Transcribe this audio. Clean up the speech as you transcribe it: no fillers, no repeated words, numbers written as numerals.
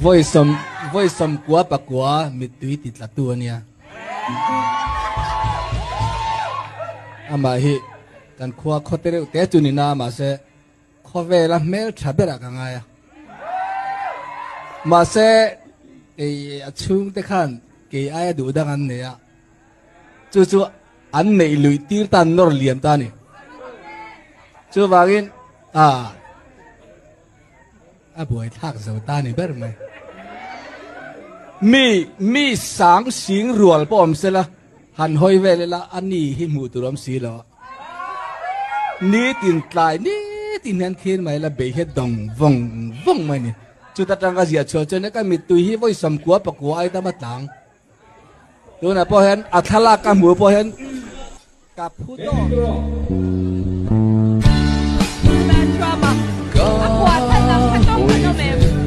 Vawi sawm vawi 90 pakua mittui ti tla tu ania. Amah hi kan khua khawte reuh te chu ni na mahse khawvela hmel tha berah ka ngai a. Mahse kei a chhungte khan kei aia duh dang an nei a. Chu chu an neih luih tir tan nawr liam ta a ni. Chuvangin a a buai thlak zo ta ni ber mai. Mi mi sang sing rual pawh awm sela han hawi vel ila a ni hi hmuh tur awm si lo a. Nitin tlai nitin hian thil mai la bei hian dawng vawng vawng mai a ni. Chuta tang ka ziah chhuah chuan ka mittui hi vawi 90 pakua ai tam a tlang. Tunah pawh hian a thlalak ka hmuh pawh hian ka phu tawk.